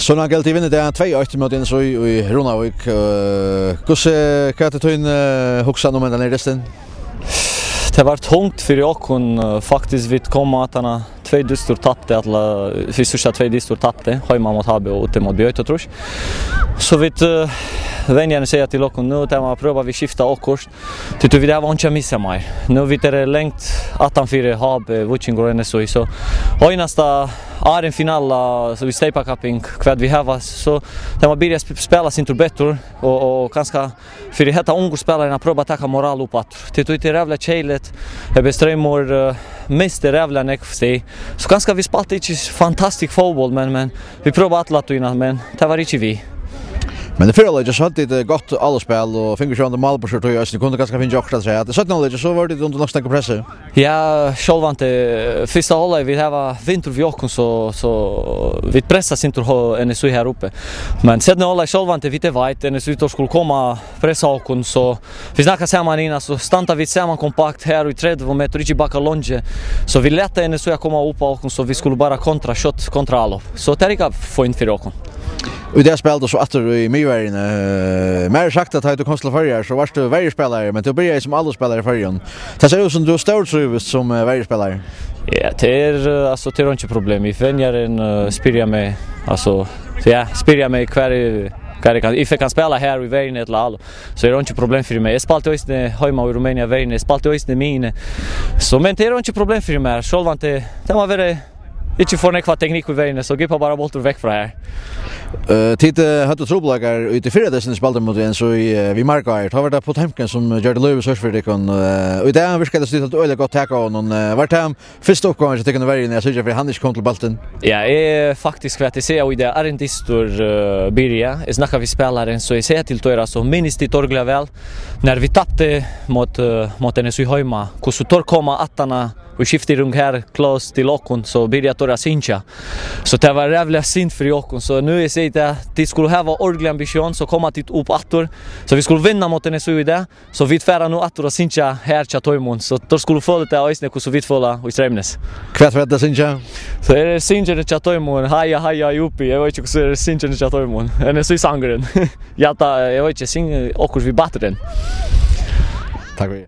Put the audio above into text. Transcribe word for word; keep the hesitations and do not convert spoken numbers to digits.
Sónargøta vinnur í dag tvey eitt móti N S Í í Runavík. Eh, hvussu, hvat er tín, eh, hugsan um hendan her dystin? Tað var tungt fyri okkum, eh, faktiskt, vit komu at hava tvey dystir tapti, alla, fyrstu tvey dystir tapti, heima móti H B og úti móti B eitt og trýss. So vit, eh, venjarin siga til okkum, nú tað má prøva vit skifta okkurt. Tí, tí vit hava einki at missa meir. Nú vit eru langt aftan fyri H B, Víkingur og N S Í, so einasta áðrenn finala, so vit steypakapping, hvat vit hava, so tað má byrja at sp-, spæla sindur betur og, og kanska fyri hetta ungu spælararnar prøva at taka moral upp aftur. Tí, tí tað er rævliga keðiligt. Ebbi Streymur, eh, misti rævliga nógv stig. So kanska vit spældu ikki fantastisk fótbólt, men, men vit prøvaðu alla tíðina, men tað var ikki við. Men í fyrra leiki so høvdu tit, eh, gott áloppsspæl og fingu sjálvandi mál burtur úr tí eisini, kundu kanska fingið okkurt afturat. Í seinna leiki so vóru tit undir nokk so nógvum pressi. Ja, sjálvandi, fyrsta hálvleik, vit hava vindur við okkum, so, so vit pressa sindur há-, N S Í her uppi. Men seinna hálvleik sjálvandi, vit vita, N S Í teir skulu koma pressa okkum, so vit snakka saman innan, so standa vit saman kompakt her í tretivu metrar, ikki bakka longri. So vit lata N S Í koma upp á okkum, so vit skulu bara kontra, skjótt kontra álopp. So tað er ikki fínt fyri okkum. Og í dag spældi tú so aftur í miðverjini. Eh, mær er sagt at tá tú komst til Føroyar, so vart tú verjuspælari, men tú byrjaði sum áloppsspælari í Føroyum. Tað sær út sum tú stórtrívist sum, eh, verjuspælari. Ja, tað er, eh, altso, tað er einki problem. Eg venjarin, eh, spyrja meg, altso, ja, spyrja meg hvar er, hvar eg kann, eg kann spæla her í verjini ella álopp. So er einki problem fyri meg. Eg spældi eisini heima í Rumænia verjini, eg spældi eisini miðjuni. So, men tað er einki problem fyri meg. Sjálvandi, tað má vera ikki for nógva teknikk í verjini, so gippa bara bóltin vekk frá her. Eh, tit, eh, høvdu trupulleikar í tí fyrra dystinum, spældu móti N S Í, eh, við Mark Ayer. Tá var tað Potemkin sum gjørdi lívið surt fyri tykkum. Eh, og í dag virkar tað sum tit høvdu øgiliga gott tak á honum. Eh, var tað fyrsta uppgávan hjá tykkum í verjini at syrgja fyri, at hann ikki kom til bóltin? Ja, eg, faktiskt, hvat eg sigi, og í dag er ein dystur, eh, byrja. Eg snakka við spælaran, so eg sigi til teir, altso, minnist tit øgiliga væl, nær vit taptu móti, eh, móti N S Í heima, hvussu teir koma aftaná og skifti rúm her, close til okkum, so byrja teir at syngja. So tað var rævliga synd fyri okkum. So nú eg sigi tað, tit skulu hava øgiliga ambitión, so koma tit upp aftur. So vit skulu vinna móti N S Í í dag. So vit fara nú aftur at syngja her hjá teimum. So teir skulu føla tað eisini, hvussu vit føla í Streymnes. Hvat fer tað at syngja? So er tað syngjandi hjá teimum, Haja, haja, jupi. Eg veit ikki, hvussu er tað syngjandi hjá teimum. N S Í-sangurin. Ja, tað, eg veit ikki, syng okkurt við batterin. Takk fyri.